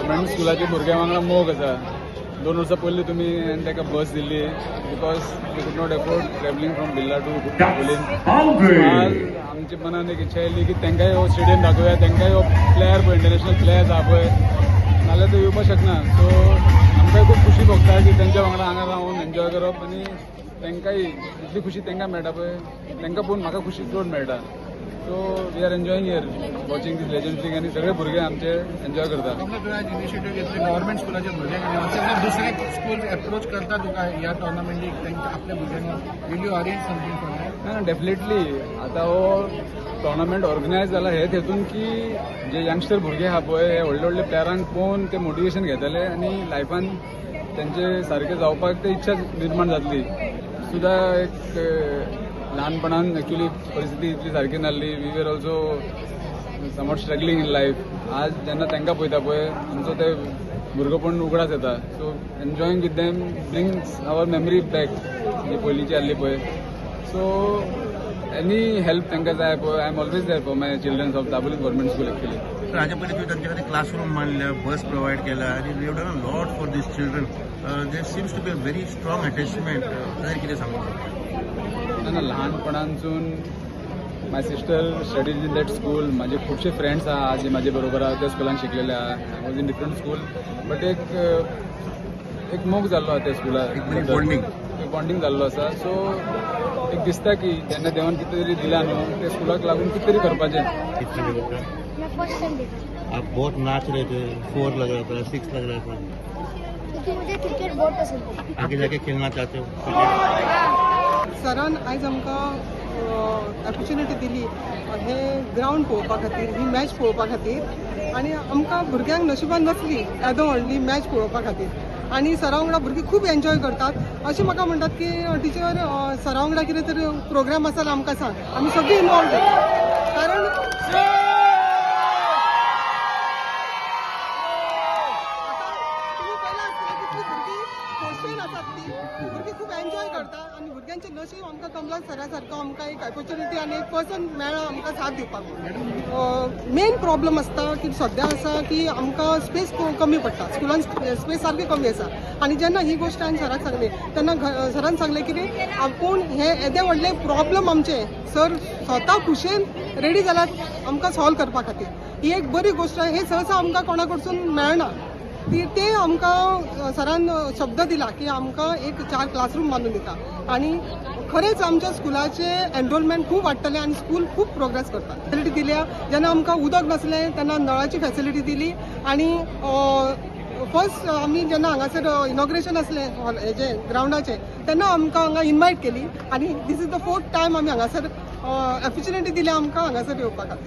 Government स्कुलाचे भुरग्यां वांगडा मोग आसा. 2 वर्सां पयलीं तुमी ताका बस दिल्ली because they could not afford travelling from Birla to Dabolim. आज आमच्या मनान एक इच्छा येयली की तांकांय हो स्टेडियम दाखोवया, तांकांय हो प्लेयर पळय, इंटरनॅशनल प्लेयर्स आहा पळय, नाल्यार ते येवपाक शकना. सो आमकांय खूब खुशी भोगता की तेंच्या वांगडा हांगा रावन एन्जॉय करप आनी तांकांय इतली खुशी तांकां मेळटा पळय, तांकां पळोवन म्हाका खुशी चड मेळटा. So we are enjoying here, watching this Legends League आनी सगळे भुरगे आमचे एन्जॉय करता. तुमकां तुवें आज इनिशिएटीव घेतले गव्हर्मेंट स्कुलाच्या भुरग्यांक आनी दुसरे स्कूल एप्रोच करता तुका ह्या टुर्नामेंटीक तांच्या आपल्या भुरग्यांक, will you arrange something for that? ना, डेफिनेटली. आता हो टोर्नामेंट ऑर्गनायज जाला हे हेतून की जे यंगस्टर भुरगे आहा पळय, हे व्हडले व्हडले प्लेयरांक पळोवन ते मोटिवेशन घेतले आनी लायफान तेंचे सारके जावपाक ते इच्छा निर्माण जातली. सुद्दां एक ल्हानपणान एक्चुली परिस्थिती इतली सारकी नासली. We were also somewhat struggling in life. आज जेन्ना तांकां पळयता पळय, आमचो ते भुरगेपण उगडास येता. So enjoying with them brings our memory back जी पयलींची आहली पळय. सो एनी हेल्प तांकां जाय पळय, I am always there for my childrens of Dabolim Government School actually. तर हाच्या पयलीं तुवें तांचे खातीर क्लासरूम बांदल्या, बस प्रोवायड केला आनी you done a lot for these children. There seems to be a very strong attachment. ताचेर कितें सांगूंक शकता? ना ना, ल्हानपणांसून my sister studies in that school. माझे खुबशे फ्रेंड्स आहा जे म्हाजे बरोबर आहा, त्या स्कुलान शिकलेले आहा. I was in different school, but एक एक मोग जाल्लो आहा त्या स्कुलार. एक बरी bonding. एक बॉन्डिंग जाल्लो आसा. सो एक दिसता की जेन्ना देवान कितें तरी दिलां न्हू, ते स्कुलाक लागून कितें तरी करपाचें. कितने बजे? मैं फर्स्ट टाइम देखा. आप बहुत नाच रहे थे, फोर लग रहा था, सिक्स लग रहा था. क्योंकि मुझे क्रिकेट बहुत पसंद है. आगे जाके खेलना चाहते हो क्रिकेट? सरान आयज आमकां ऑपॉर्च्युनिटी दिली हे ग्रावंड पळोवपा खातीर, ही मॅच पळोवपा खातीर. आनी आमकां भुरग्यांक नशिबान नसली येदो व्हडली मॅच पळोवपा खातीर. आनी सरा वांगडा भुरगीं खूब एन्जॉय करतात. अशें म्हाका म्हणटात की टिचर, सरा वांगडा कितें तरी प्रोग्राम आसा जाल्यार आमकां सांग, आमी सगळीं इनवॉल्व जाता. कारण आतां तुमी पळयलां आसतलें कितलीं भुरगीं खोशयेन आसात. ती भुरगीं खूब एन्जॉय करता आनी भुरग्यांचें नशीब आमकां कमलान सरा सारको आमकां एक ऑपॉर्च्युनिटी आनी एक पर्सन मेळ्ळा आमकां साथ दिवपाक. मेन प्रॉब्लम आसता की सद्या आसा की आमकां स्पेस कमी पडटा. स्कुलान स्पेस सारकी कमी आसा. आनी जेन्ना ही गोश्ट हांवें सराक सांगली तेन्ना सरान सांगलें की आपूण हे येदे व्हडले प्रॉब्लम आमचे सर स्वता खुशयेन रेडी जाल्यात आमकां सॉल्व करपा खातीर. ही एक बरी गोश्ट. हे सहसा आमकां कोणा कडसून मेळना. ती ते आमकां सरान शब्द दिला की आमकां एक चार क्लासरूम बांदून दिता आनी खरेंच आमच्या स्कुलाचे एनरोलमेंट खूब वाडटलें आनी स्कूल खूब प्रोग्रेस करता. फॅसिलिटी दिल्या. जेन्ना आमकां उदक नासलें तेन्ना नळाची फॅसिलिटी दिली. आनी फर्स्ट आमी जेन्ना हांगासर इनॉग्रेशन आसलें हॉल हेजें ग्रावंडाचें, तेन्ना आमकां हांगा इनवायट केली. आनी this is the fourth time आमी हांगासर ऑपॉर्च्युनिटी दिल्या आमकां हांगासर येवपा खातीर.